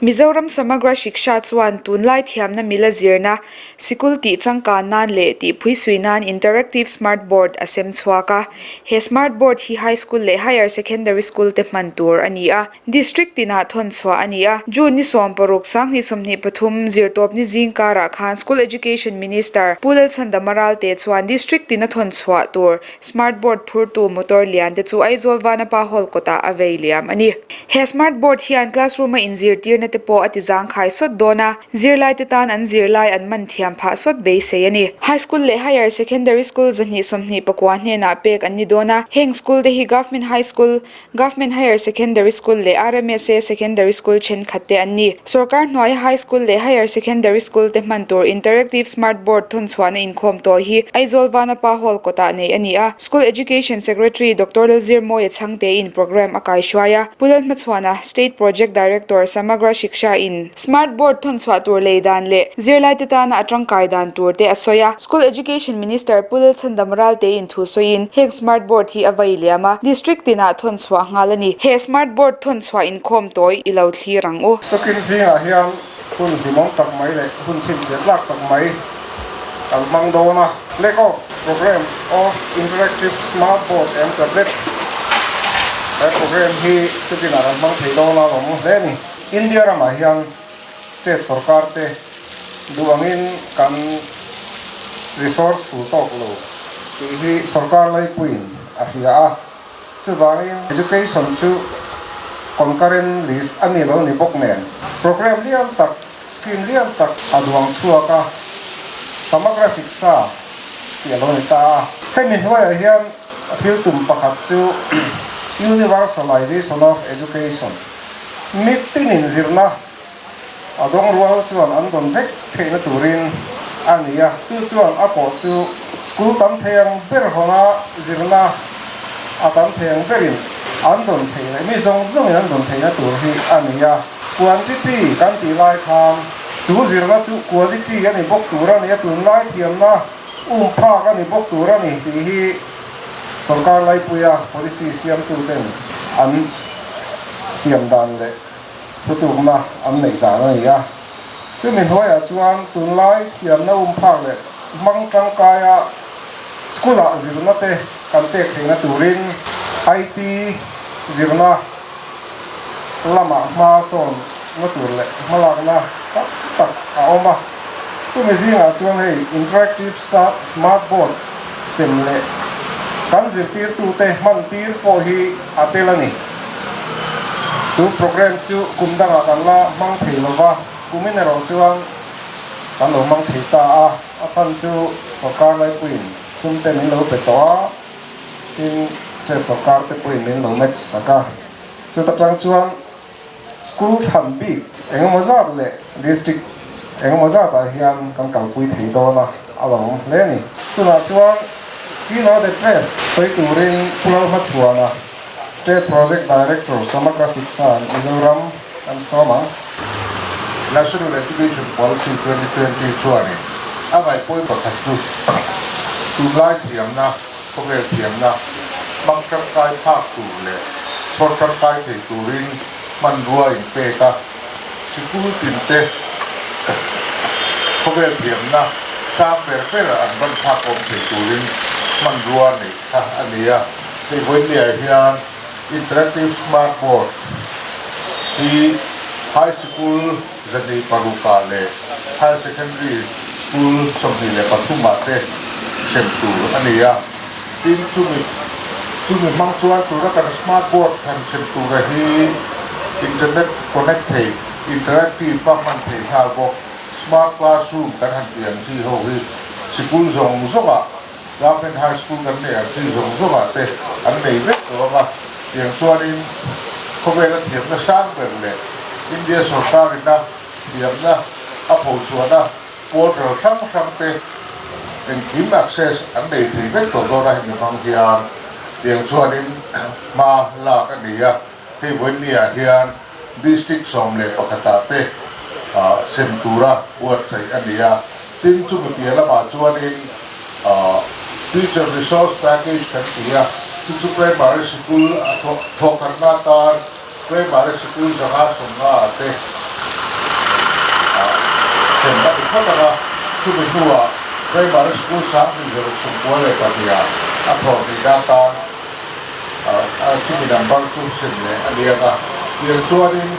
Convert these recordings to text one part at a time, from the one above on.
Mizoram Samagra Shiksha chuan tunlai thiamna mila zirna sikul tih changkan nan leh tih phuisui nan Interactive Smart Board a sem chhuak a. He Smart Board hi High School leh Higher Secondary School te hman tur a ni a. District tinah thawn chhuah a ni a. June ni 16, 2023, zirtawpni zing karah khan School Education Minister Pu Lalchhandama Ralte chuan District tina thawn chhuah tur Smart Board phurtu motor lian te chu Aizawl Vanapa Hall kawtah a vei liam a ni. He Smart Board hian classroom a inzirtirna te pawh a ti zangkhai sawt dawn a, zirlai te tan an zirlai an man thiam phah sawt beisei a ni. High School leh Higher Secondary School 229 hnenah pek an ni dawn a, heng school te hi Government High School, Government Higher Secondary School leh RMSA Secondary School thenkhat te an ni. Sorkar hnuaia High School leh Higher Secondary School te hman tur Interactive Smart Board thawn chhuahna inkhawm tawh hi Aizawl Vanapa Hall kawtah neih a ni a. School Education Secretary Doctor Lalzirmawia Chhangtein programme a kaihruai a. Pu Lalhmachhuana, State Project Director Samagra Shiksha in Smart Board thawn chhuah tur lei dan leh zirlaite tana a tangkai dan tur te a sawi a. School Education Minister Pu Lalchhandam Raltein thu sawiin heng Smart Board hi a vai liam a, District tinah thawn chhuah nghal a ni. He Smart Board thawn chhuah inkhawm tawi i lo thlir ang u. Tukin zingah hian hun hlimawm tak mai leh hun chhinchhiah tlak tak mai kan hmang dawn a. Flag off Program of Interactive Smart Board and Tablets He program hi tukinah kan hmang thei dawn a lawm hle a ni. India ramah hian state sorkar te duh angin kan resource ful tawk lo tih hi sorkar laipuiin a hria a, chuvangin education chu concurrent list a ni lo ni bawk nen program lian tak, scheme lian tak a duang chhuak a, Samagra Shiksha tih a lo ni ta a. Hemi hnuaiah hian thil tum pakhat chu universalization of education, mitinin zirna A dawng rual chuan an dawn vek theihna turin a ni a, chu chuan a pawh chu school tam thei ang ber hawnga zirna a tam thei ang berin an dawn theih leh mi zawng zawngin an dawn theihna tur hi a ni a. Quantity kan tih lai khan chu zirna chu quality a ni bawk tur a ni a, tunlai thiamna um phak a ni bawk tur a ni tih hi sorkar laipuia policy siamtuten an siam dan leh Thutukna an neih dan a ni a, chumi hnuaiah chuan tunlai thiamna umphak leh hmang tangkaia school-ah zirna te kan pek theihna turin IT zirna lamah hma sawnna tur leh hmalakna tam tak a awm a, chumi zingah chuan hei interactive smart board sem leh kan zirtirtute hmantir pawh hi a tel a ni. Chu program chu kum dangah kan la hmang thei lo va, kumin erawh chuan kan lo hmang thei ta a, a chhan chu sawrkar laipuiin sum te min lo pe tawh a, tin state sawrkar te pawhin min lo match sak a, chuta tang chuan school thlan bik engemaw zat leh district engemaw zatah hian kan kalpui thei dawn a, a lo awm hle a ni. Tunah chuan keynote address sawi turin Pu Lalhmachhuana State Project Director Samagra Shiksha Mizoram kan sawm ang. National Education Policy 2020 chuanin a ngaihpawi pakhat chu tunlai thiamna, khawvel thiamna hmang tangkai phak tur leh chhawr tangkai thei turin hmanrua inpek a, sikul tinte khawvel thiamna sang ber ber an ban phak awm thei turin hmanrua neih kha a ni a. Hei vawinia hian Interactive Smart Board hi High Sikul 206 ah leh Higher Secondary School 23 ah te sem tur a ni a. Tin, chumi chumi hmang chuan tuna kan Smart Board han sem tura hi Internet connect thei, interactive a hman thei nghal bawk. Smart Classroom kan han tih ang chi ho hi sikul zawng zawngah Government High School kan nei ang chi zawng zawngah te an nei vek tawh ang a, tiang chuanin khawvela thiamna sang ber leh India sorkarina thiamna a phochhuahna portal hrang hrang te engkim access an nei thei vek tawh dawn a, hemi hmang hian tiang chuanin hma lak a ni a, hei vawinia hian District 11 ah te sem tura buatsaih a ni a, tin chumi piah lamah chuanin Teacher Resource Package kan ti a, chu chu Primary Sikul a thawhkhatna atan Primary Sikul 150 ah te. Sem a ni phawt ang a, chumi hnuah Primary School 2692 ah a thawhhnihna atan chumi number chu sem leh a ni ang a. Tiang chuanin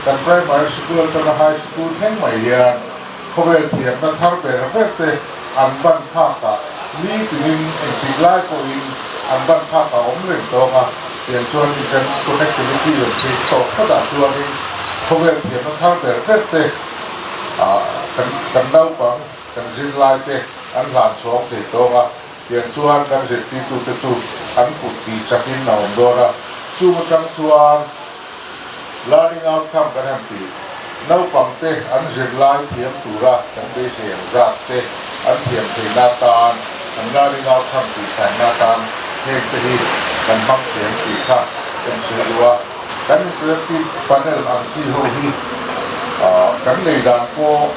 kan Primary School atanga High School thleng mai hian khawvel thiamna thar ber ber te an ban phakah mi tinin engtik lai pawhin an ban phakah awm reng tawng a, tiang chuan internet connectivity rawn phei tawh phawtah chuanin khawvel thiamna thar ber ber te kan kan naupang kan zirlai te an hlan chhawng thei tawng a, tiang chuan kan zirtirtute chu an kut tih chakin a awm dawn a, chung atang chuan Learning outcome kan han tih, naupangte an zirlai thiam tura kan beisei ang zat te an thiam theihna atan, an learning outcome tihsaina atan heng te hi kan hmang thiam tih kha kan sawi duh a. Kan interactive panel ang chi ho hi kan lei dan pawh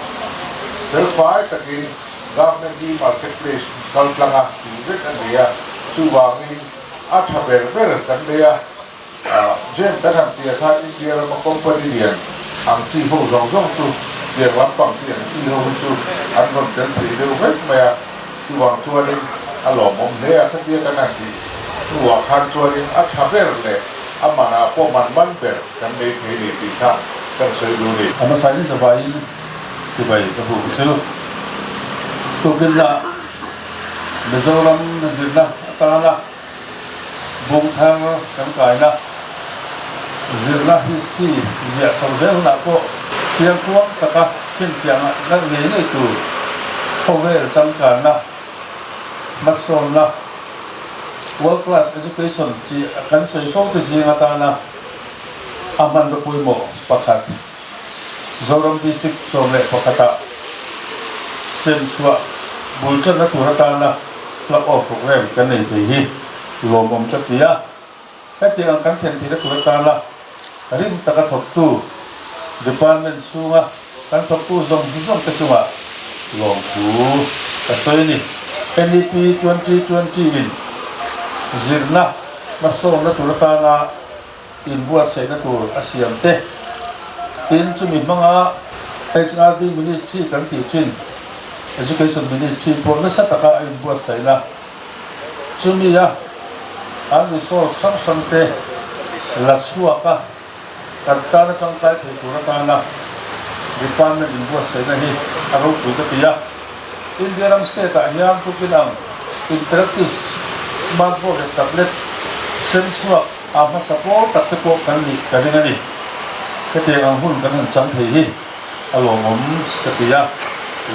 felfai takin government e-marketplace kaltlanga tih vek a ni a, chuvangin a tha ber ber kan lei a. Jem kan han tia khan India rama company lian ang chi ho zawng zawng chu tiang lampang tih ang chi ho hi chu an rawn tel thei deuh vek mai a, chuvang chuanin a lawmawm hle a, khatia kan han tih hnuah khan chuanin a tha ber leh a manah pawh man man ber kan nei thei ni tih kha kan sawi duh a ni. A hmasa in zavaiin chibai ka hmuh chu tukinah Mizoram zirna atana Bung thar kan kaina zirna history ziah chho zel hunah pawh chiang kuang taka chhinchhiahna ngei ngei tur khawvel changkanna, hmasawnna, world class education tih kan sawi fo te zing atana a hmanraw pawimawh pakhat Zoram District 11 ah semchhuah bul tanna tur atana Flag off program kan nei thei hi lawmawm ka ti a, hetiang ang kan thlen theihna tur atana rim taka thawktu department chhunga kan thawktu zawng zawng te chungah lawmthu ka sawi a ni. NEP 2020 in zirna hmasawnna tur atana inbuatsaihna tur a siam te, tin chumi hmanga HRD Ministry kan tih thin Education Ministry pawh nasa taka a inbuatsaihna chumi a an resource hrang hrang te la chhuak a kan tana tangkai thei tur atana department inbuatsaihna hi a ropui ka ti a. India ram state ah hian tukin ang interactive smart board leh tablet sem chhuak a hmasa pawl tak te pawh kan nih ka ring a ni. Hetiang ang hun kan han chang thei hi a lawmawm ka ti a,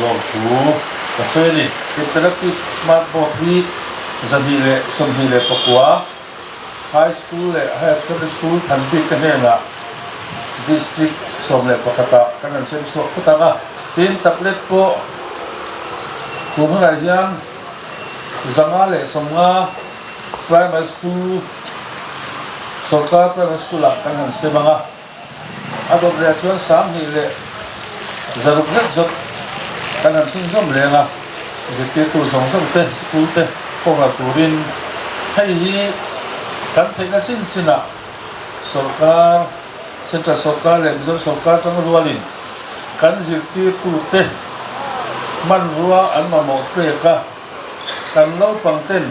lawmthu ka sawi a ni. Interactive smart board hi 229 High School leh Higher Secondary School than bik te hnenah District 11 ah kan han sem chhuak phut ang a. Tin, tablet pawh tun hunah hian 150 Primary School, Sorkar Primary School ah kan han sem ang a. A dawt leh chuan 1600 zet zawt kan han chhunzawm leng a, zirtirtu zawng zawng te, sikul te cover turin hei hi kan theihna chin chinah sawrkar, Central sawrkar leh Mizoram sawrkar atanga rualin kan zirtirtu te hmanrua an mamawh pek a, kan naupang ten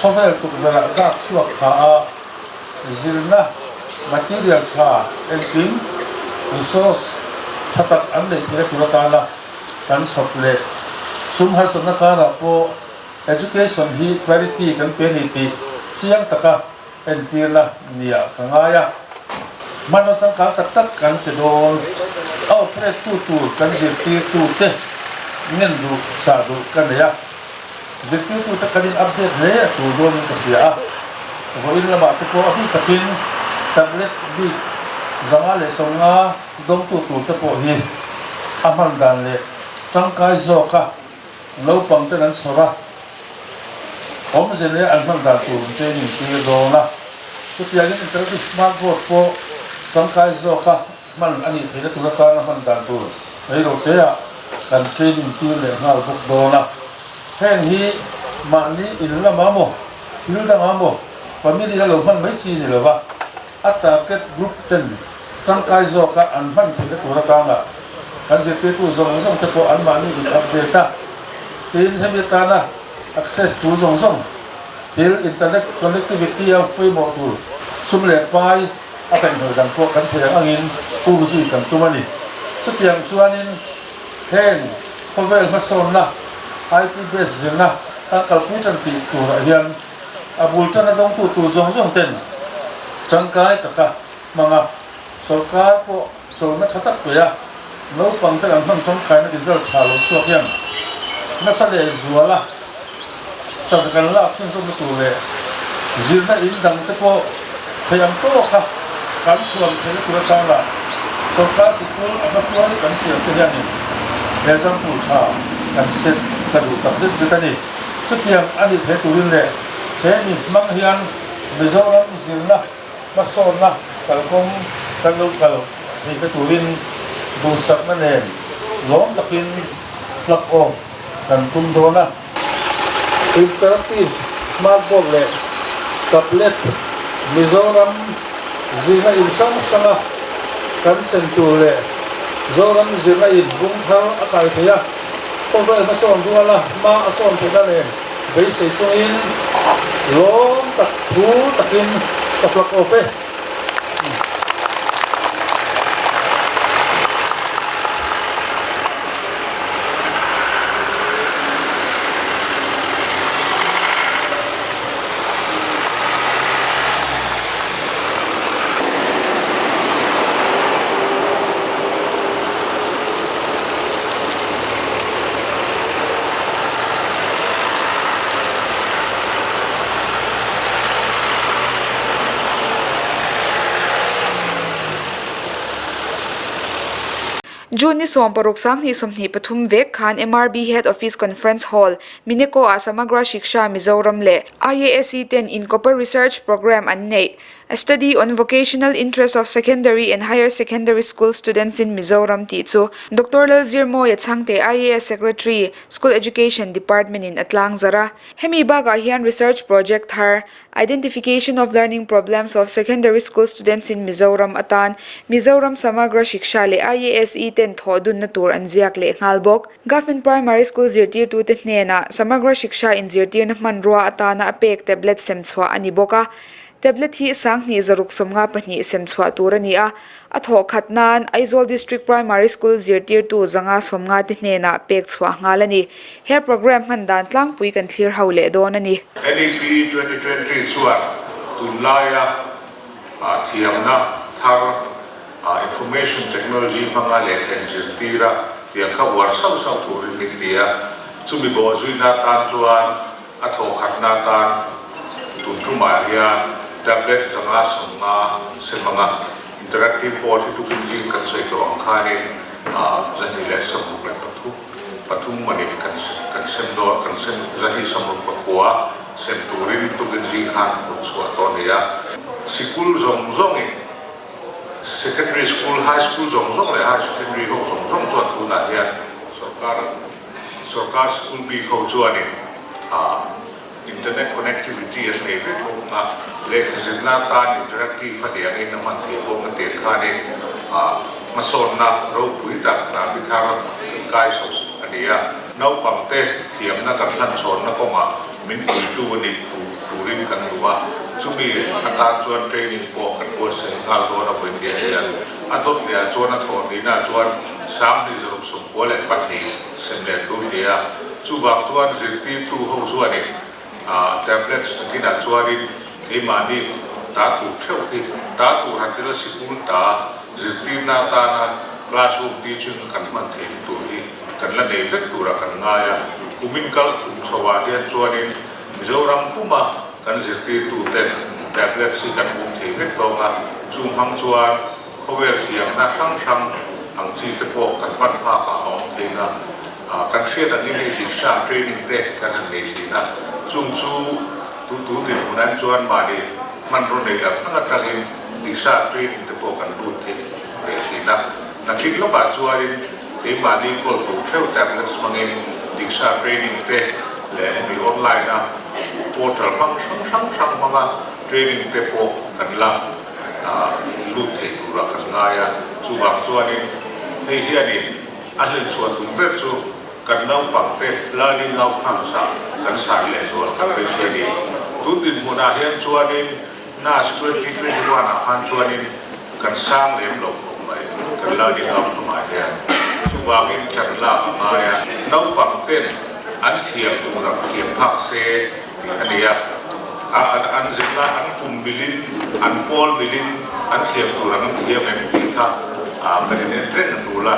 khawvel tukverh ah dak chhuak pha a, Zirna material tha engkim resource tha tak an neih theihna tur atana kan chhawp leh sum harsatna karah pawh education hi priority kan pe ni tih chiang taka entirna nia ka ngai a. Hmanraw changkang tak tak kan pe dawn. A operate tu tur kan zirtirtu te ngen duh chah duh ka nei a. Zirtirtute kan in update hle a tul dawnin ka hria a, vawiin lamah te pawh a bik takin tablet bik 150 dawngtu tur te pawh hi a hman dan leh tangkai zawka naupang ten an chhawr a, awmze leh an hman dan tur training tir dawn a, chutiangin interactive smart board pawh tangkai zawka hman a nih theihna tur atana hman dan tur reiloteah kan training tir leh nghal bawk dawn a. Heng hi mahni in lamah maw, thil dangah maw family a lo hman mai chi ni lova, a target group ten tangkai zawka an hman theihna tur atanga Kan zirtirtu zawng zawng te pawh anmahni in update a, tin hemi atana access tul zawng zawng thil internet connectivity a pawimawh tur sum leh pai a kaihhnawih dang pawh kan thei ang angin um zui kan tum a ni. Chutiang chuanin heng khawvel hmasawnna IT based zirna kan kalpui tan tih turah hian a bul tan a dawngtu tur zawng zawng ten tangkai taka hmanga sawrkar pawh Chawlhna tha tak pe a, naupang te an hman tangkaina result tha lo chhuak hian nasa leh zuala chan kan lak chhunzawmna tur leh zirna in dang te pawh theih ang tawka kan thuam theihna tur atana sawrkar sikul a hmahruai kan siam te hianin example tha kan set ka duh tak zet zet a ni. Chutiang a nih theih turin leh he mi hmang hian Mizoram zirna Hmasawnna kalkawng kan lo kal theihna turin duhsakna nen lawm takin plug off kan tum dawn a. Interactive smart board leh tablet Mizoram zirna in hrang hranga kan sem tur leh Zoram zirna in bung thar a kai thei a, khawvel hmasawn ruala hma a sawn theihna nen Beisei chungin lawm tak thu takin ka plug off e. June ni 16 2023 vek khan MRB Head Office Conference Hall, Mineko ah Samagra Shiksha Mizoram leh IASE ten Inkopa Research Programme an neih. A Study on Vocational Interest of Secondary and Higher Secondary School Students in Mizoram tih chu Doctor Lalzirmawia Chhangte IAS Secretary, School Education Department in a tlang zarh a. Hemi bakah hian research project thar, Identification of Learning Problems of Secondary School Students in Mizoram atan Mizoram Samagra Shiksha leh IASE ten thawh dunna tur an ziak leh nghal bawk. Government Primary School zirtirtute hnenah Samagra Shiksha inzirtirna hmanrua atana a pek tablet sem chhuah a ni bawk a. Tablet hi 2672 sem chhuah tur a ni a, a thawh khat nan Aizawl District Primary School zirtirtu 150 te hnenah pek chhuah nghal a ni. He programme hman dan tlangpui kan thlir ho leh dawn a ni. NEP 2020 chuan tunlaia thiamna thar Information Technology hmanga lehkha inzirtir a tiang kha uar sauh sauh turin min ti a, chumi bawhzuina atan chuan A thawhkhatna atan tun tumah hian tablet 150 sem anga interactive board hi tukin zing kan sawi tawh ang khanin 263 pathum a ni kan kan sem dawn kan sem 269 sem turin tukin zing khan rawn chhuah tawh a ni a. Sikul zawng zawngin secondary school, high school zawng zawng leh higher secondary ho zawng zawng chuan tunah hian sorkar Sorkar school bik ho chuanin internet connectivity an nei vek bawk a, lehkha zirna atan interactive a nih angin a hman theih bawk a tir khanin hmasawnna ropui tak Rami thar kan kai chho a ni a. Naupangte thiamna kan hlanchhawnna kawngah min puitu a nih turin kan duh a, chumi atan chuan training pawh kan buatsaih nghal dawn a vawiin hian a dawt leh ah chuan a thawh nihna chuan 2642 sem leh tur ni a, chuvang chuan zirtirtu ho chuanin tablets nakinah chuanin keimahni ta tur theuh hi ta tur han tila sikul ta zirtirna atana classroom teaching kan hman theihna tur hi kan la nei vek turah kan ngai a, kumin kal kum chhoah hian chuanin Mizoram puma kan zirtirtuten tablets hi kan um thei vek tawng a, chung hmang chuan Khawvel thiamna hrang hrang ang chi te pawh kan hman phak ah a awm thei a, kan hriat angin hei Diksha training te kan han nei thin a, chung chu tu tu dinhmun an chuan mahni hmanraw nei ang ang atangin Diksha training te pawh kan lut thei ve thin a, nakin lawkah chuanin keimahni kawl tur theuh tablets hmangin Diksha training te leh hemi online a portal hmang hrang hrang hrang hmanga training te pawh kan la lut thei turah kan ngai a, chuvang chuanin hei hianin. A hlenchhuah tum ber chu kan naupangte learning outcomes ah kan san lehzual kan beisei a ni. Tun dinhmunah hian chuanin NAS 2021 ah khan chuanin kan sang lem lo khawp mai kan learning outcome ah hian. Chuvangin ṭan lak a ngai a, naupangten an thiam tur ang thiam phak se tih a ni a. An zirna an kum milin, an pawl milin an thiam tur ang an thiam em tih kha kan inen reng a tul a.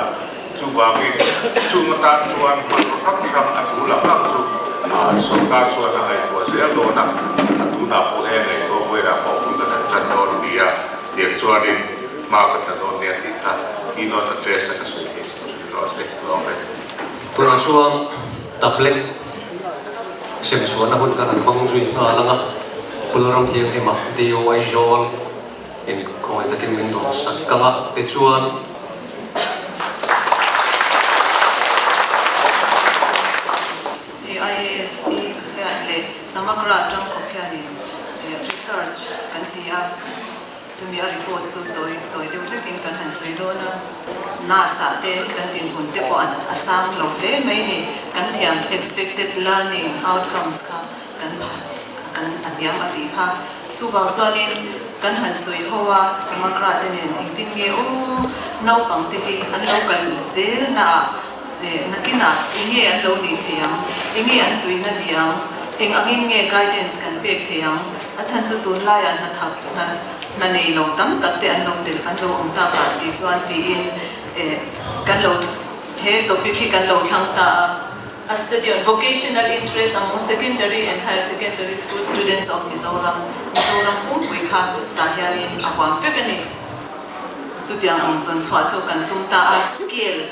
Chuvangin chung atan chuan hmanraw hrang hrang a tul ang ang chu sorkar chuan a ngaihtuah zel dawn a, a tunah pawh he ngaihtuah vawilah pawh hun kan han tan dawn a ni a, tiang chuanin hma kan la dawn nia tih kha keynote address a ka sawi thei chu chu ni rawh se, lawm e. Tunah chuan tablet semchhuahna hun kan han hmang zui nghal ang a, Pulram Thianghlima DOI Zawl In khawngaih takin min dawr sak kang a, tichuan. AIAS i hian leh Samagra atang khawp hianin research kan ti a, chumi a report chu tawi tawi deuh hlekin kan han sawi dawn a. NASA te kan dinhmun te pawh a sang lo hle mai ni, kan thiam expected learning outcomes kha kan kan a hniam a tih kha. Chuvang chuanin kan han sawi ho a, Samagra te nen engtin nge aw naupang te hi an lo kal zel na ah eh nakinah enge an lo nih thei ang, enge an tuina ni ang, eng angin nge guidance kan pek thei ang, a chhan chu tunlaiah hna thak hna hna nei lo tam tak te an lo tel an lo awm tak ah si chuan tiin eh kan lo he topic hi kan lo thlang ta a. A study on vocational interest among secondary and higher secondary school students of Mizoram, Mizoram pumpui kha tah hianin a huam vek a ni. Chutiang ang zawn chhuah chu kan tum ta a, scale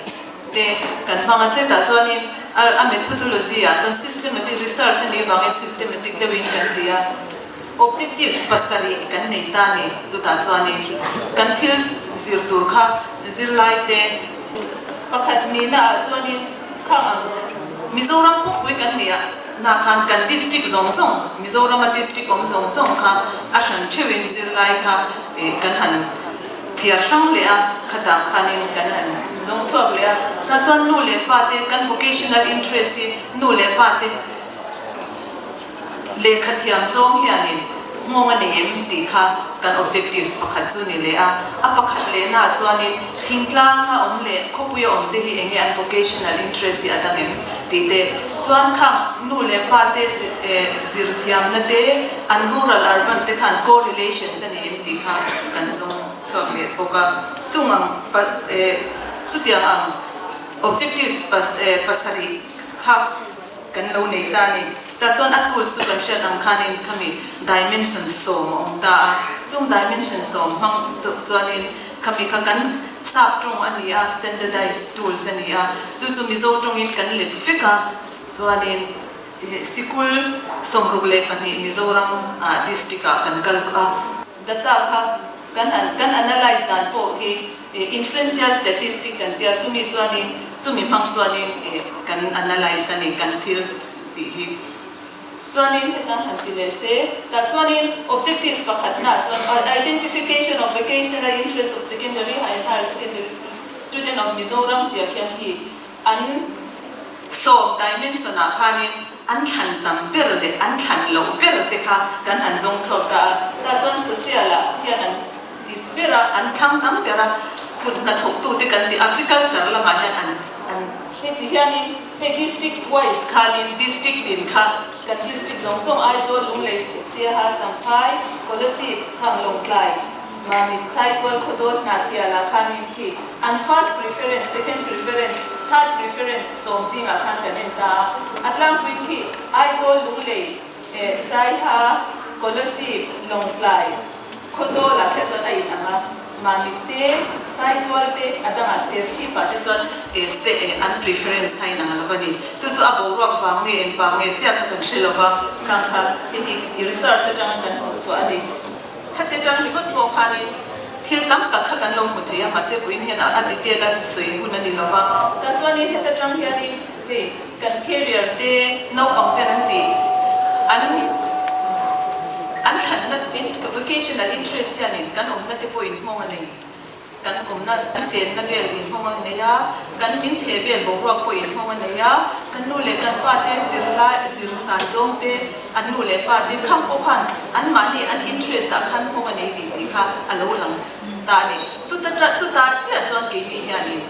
te kan hmang a, chetah chuanin a methodology ah chuan systematic research a nih avangin systematic deuhin kan ti a, objectives pasarih kan nei ta a ni. Chutah chuanin kan thil zir tur kha zirlai te pakhat nihna ah chuanin, Khang ang Mizoram pumpui kan nih na khan kan district zawng zawng, Mizorama district awm zawng zawng kha a hran theuhin zirlai kha kan han thliar hrang leh a, khatah khanin kan han zawng chhuak leh a. Tah chuan nu leh pa te kan vocational interest hi nu leh pa te Lehkha thiam zawng hianin nghawng a nei em tih kha kan objectives pakhat chu ni leh a. A pakhat lehnaah chuanin thingtlanga awm leh khawpuia awm te hi enge an vocational interest hi a dang em tih te chuan khang nu leh pa te zir thiamna te an rural urban te khan correlations a ni em tih kha kan zawng chhuak leh bawk a. Chung ang chutiang ang objectives pasarih kha Kan lo nei ta a ni. Tah chuan a tools chu kan hriat ang khanin khami dimension sawm a awm ta a. Chung dimension sawm hmang chu chuanin khami kha kan sap tawng a ni a, standardized tools a ni a. Chu chu Mizo tawngin kan let vek a. Chuanin sikul 62 Mizoram ah district ah kan kal a. Data kha kan han kan analyse dan pawh hi inferential statistic kan tia chumi chuanin chumi hmang chuanin kan analyse a ni kan thil tih hi. Chuanin heta han ti leh se tah chuanin objectives pakhatnaah chuan identification of vocational interest of secondary and higher secondary student of Mizoram tih ah khian hi An sawm dimension ah khanin an thlan tam ber leh an thlan loh ber te kha kan han zawng chhuak ta a. Tah chuan social ah hian an ti ber a, an thlang tam ber a, kut hnathawk tu te kan ti agriculture lamah hian an an Heti hianin hei district wise khanin district tin kha kan district zawng zawng Aizawl, Lunglei, Siaha, Champhai, Kolasib, Khang, Lawngtlai, Mamit, Saitual, Khawzawl, Hnahthial ah khanin khi an first preference, second preference, third preference sawm zingah khan kan en ta a. A tlangpuiin khi Aizawl, Lunglei, Saiha, Kolasib, Lawngtlai, Khawzawl ah khian chuan a in ang a. Mamit te, Saitual te, a dangah Serchhip ah te chuan an preference kha in ang lo a ni. Chu chu a boruak vang nge engvang nge chiah kha kan hre lo va, khang kha hei hi research atanga kan hmuh chhuah a ni. Khati tang ringawt pawh khanin thil tam tak kha kan lo hmu thei a, mahse vawiin hian a detail a sawi hun a ni lo va. Tah chuanin heta tang hianin hei kan career te naupang ten an tih an an thlanna vocational interest hianin kan awmna te pawhin nghawng a nei. Kan awmna kan chenna vel inhawng a nei a, kan min chhe vel boruak pawh inhawng a nei a, kan nu leh kan pa te zirlai zir zan zawng te, an nu leh pa te khang pawh khan anmahni an interest ah khan nghawng a nei ni tih kha a lo lang ta a ni. Chuta chutah chiah chuan keini hianin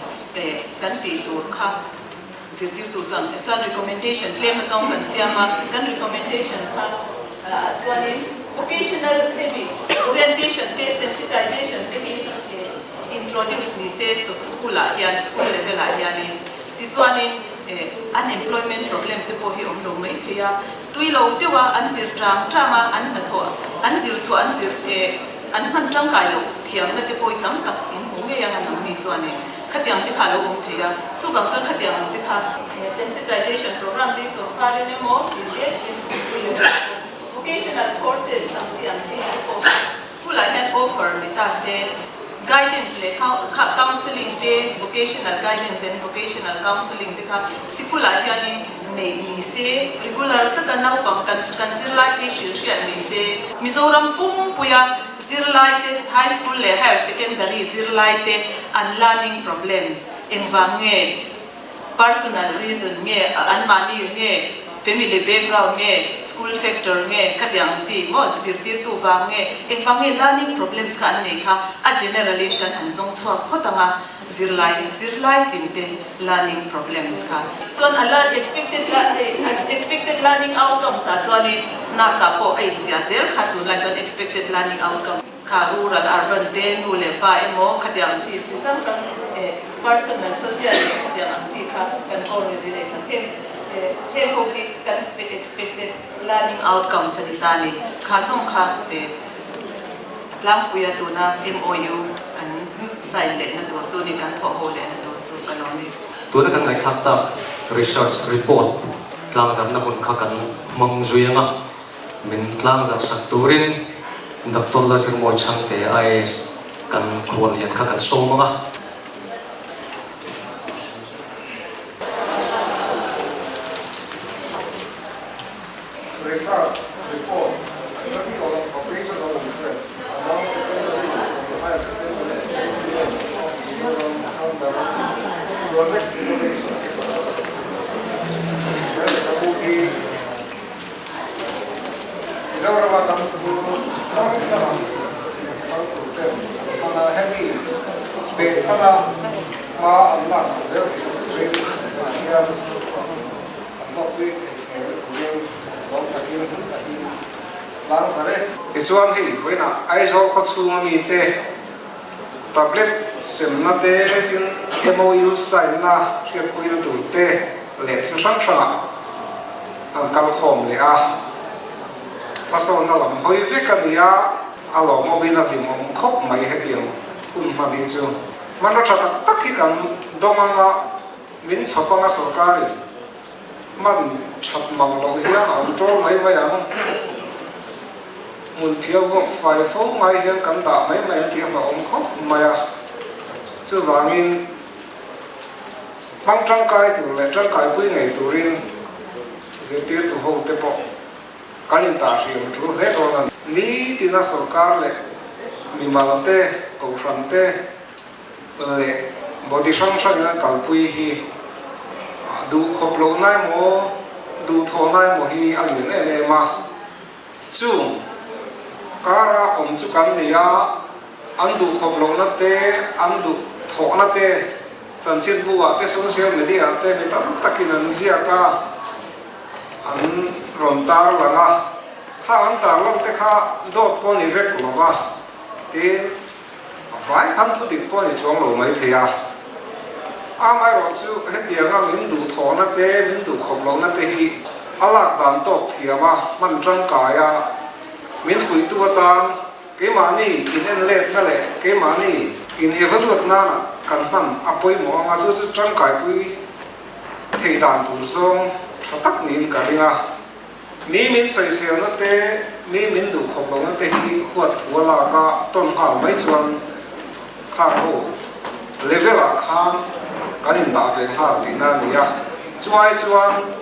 kan tih tur kha Zirtirtu chuan chuan recommendation tlem azawng kan siam a, kan recommendation kha ah chuanin vocational hemi orientation te sensitization te hi introduce ni se school ah hian school level ah hianin tichuanin eh unemployment problem te pawh hi awm lo mai thei a, tui lo deuh a an zir tang tang a an hnathawh an zir chhuah an zir eh an hman tangkai loh thiamna te pawh hi tam tak in hmu ngei ang a nangni chuanin. Khatiang te kha a lo awm thei a, chuvang chuan khatiang ang te kha sensitization program te hi sawrkarin emaw ti zel in school level ah pawh vocational courses ang chi ang chi te pawh school ah hian offer ni ta se, guidance leh counselling te vocational guidance and vocational counselling te kha sikul ah hianin neih ni se, regular taka naupang kan kan zirlai te hrilh hriat ni se. Mizoram pumpuia Zirlaite, High School leh Higher Secondary zirlaite an learning problems engvang nge, personal reason nge, anmahni nge, family background nge, school factor nge, khatiang ang chi maw, zirtirtu vang nge, engvang nge learning problems kha an nei kha a general in kan han zawng chhuak phawt ang a, zirlai zirlai tinte learning problems kha. Chuan a learn expected expected learning outcomes ah chuanin NASA pawh a inziah zel kha tunlai chuan expected learning outcome kha rural urban te nu leh pa emaw khatiang ang chi chi hrang hrang eh personal social leh khatiang ang chi kha kan correlate ang heng eh heng ho hi kan expected learning outcomes a ni ta a ni kha zawng kha eh A tlangpuia tuna MOU kan sign lehna tur chu ni kan thawh ho lehna tur chu ka lo ni. Tuna kan ngaihthlak tak research report tlangzarhna hun kha kan hmang zui ang a, min tlangzarh sak turin Doctor Lalzirmawi Chhangte IAS kan khuallian kha kan sawm ang a. Research report, Study on Vocational Interest among Secondary and Higher Secondary School Students of Mizoram under Project Innovation. He lehkhabu hi Mizorama kan school hrang hrang hmang tur ten an hman a, hemi behchhana hma an lak chhoh zel theih turin an siam. Tichuan hei vawiinah Aizawl khaw chhunga mite tablet semna te tin MOU sign na hriatpuina tur te leh thil hrang hrangah an kal khawm leh a, hmasawnna lam hawi vek a ni a, a lawmawmin a hlimawm khawp mai hetiang hun hman hi chu. Hmanraw tha tak tak hi kan dawng anga. Min chhawp anga sorkarin hman that mang loh hian a awm ṭawl mai mai ang. Hmun phiau vawk fai fo ngai hian kan dah mai mai ang tih a hlauhawm khawp mai a. Chuvangin hmang ṭangkai tur leh ṭangkaipui ngei turin zirtirtu hote pawh kan intahhriam ṭul hle dawn a ni. Nitina sorkar leh mimal te, kohhran te, leh body hrang hrangin an kalpui hi duh khawp loh na emaw duh thawh na emaw hi a lian em em a, chung kara awm chu kan ni a, an duh khawp loh na te an duh thawh na te chanchinbu ah te social media ah te mi tam takin an ziak a, an rawn tar lang a, kha an tar lam te kha dawt pawh a ni vek lo va, tin. A vai khan thu dik pawh a ni chuang lo mai thei a. Amaherawh chu hetianga min duhthawhna te, min duhkhawp lohna te hi a lak dan tawk thiam a, hman tangkai a, min fuihtu atan keimahni in en letna leh keimahni in evaluate nana kan hman a pawimawh anga chu chu tangkaipui theih dan tur zawng tha tak niin ka ring a. Mi min sawiselna te, mi min duh khawp lohna te hi huat thu a lak a, tawn nghal mai chuan khang ho level ah khan kan indah ve nghal tihna a ni a. Chuai chuan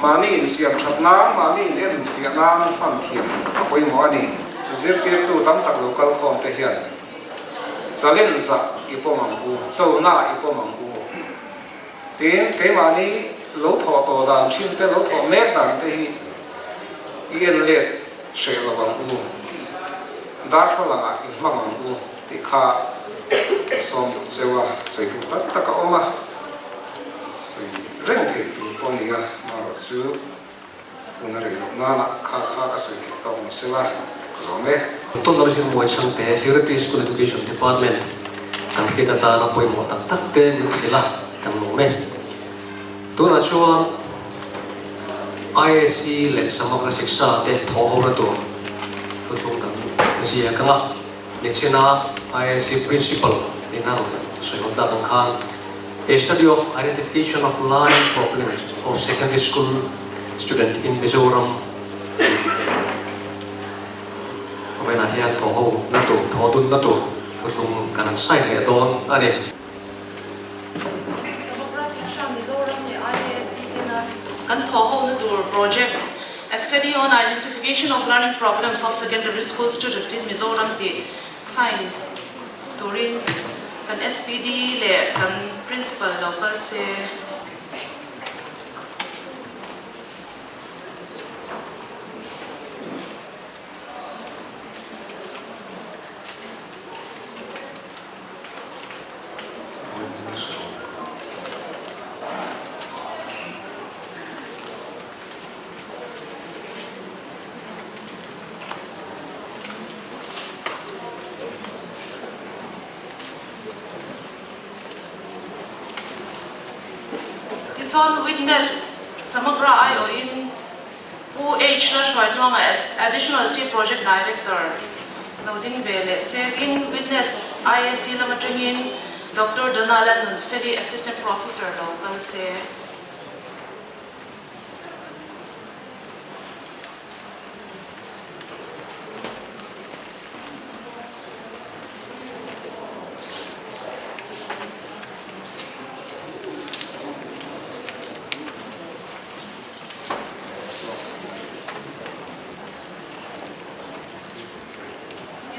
mahni insiam that nan, mahni in enfiah nan hman thiam a pawimawh a ni. Zirtirtu tam tak lo kal khawm te hian. Challenge ah i pawm ang u, chona ah i pawm ang u. Tin, keimahni lo thawh tawh dan thin te, lo thawh mek dan te hi i en let hreh lo ang u. Darthlalang ah inhmang ang u tih kha ka sawm duh cheu a, sawi tur tak tak a awm a, sawi reng theih tur pawh a ni a, amaherawhchu Hun a rei loh nana kha kha ka sawi theih tawk ni sela ka lawm e. Doctor Zirmuai Chhangte, Secretary School Education Department kan hriat atana pawimawh tak tak te min hrilh a, kan lawm e. Tunah chuan IAC leh Samagra Shiksha te thawh ho na tur thuthlung kan ziak ang a, nichina IAC Principal in a rawn sawi hawn tak ang khan, A study of identification of learning problems of secondary school student in Mizoram Vawiinah hian thaw ho na tur, thaw dun na tur thuthlung kan han sign leh dawn a ni. Samagra Shiksha Mizoram leh IASC tena kan thaw ho na tur project A study on identification of learning problems of secondary school students in Mizoram tih sign Turin kan SPD leh kan Principal lo kal se. Tichuan Witness Samagra aiawhin Pu H Lalhruaitluanga Additional State Project Director lo ding ve leh sekin Witness IAC lam atangin Doctor Donald Nunfeli Assistant Professor lo kal se.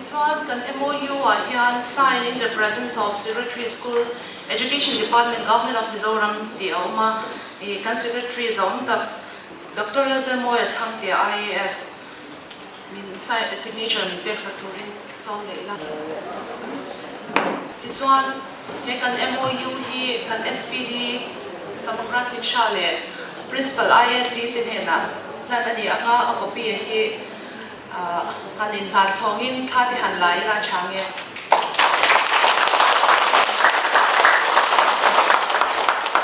Tichuan, kan MOU ah hian sign in the presence of Secretary School Education Department Government of Mizoram tih a awm a, ih kan Secretary zawng tak Doctor Lalzermawia Chhangte IAS min sign signature min pek sak turin sawm leh ila. Tichuan, he kan MOU hi kan SPD Samagra Shiksha leh Principal IAC te hnenah hlan a ni ang a, a copy a hi han inhlan chhawngin thla te han la ila a tha nge.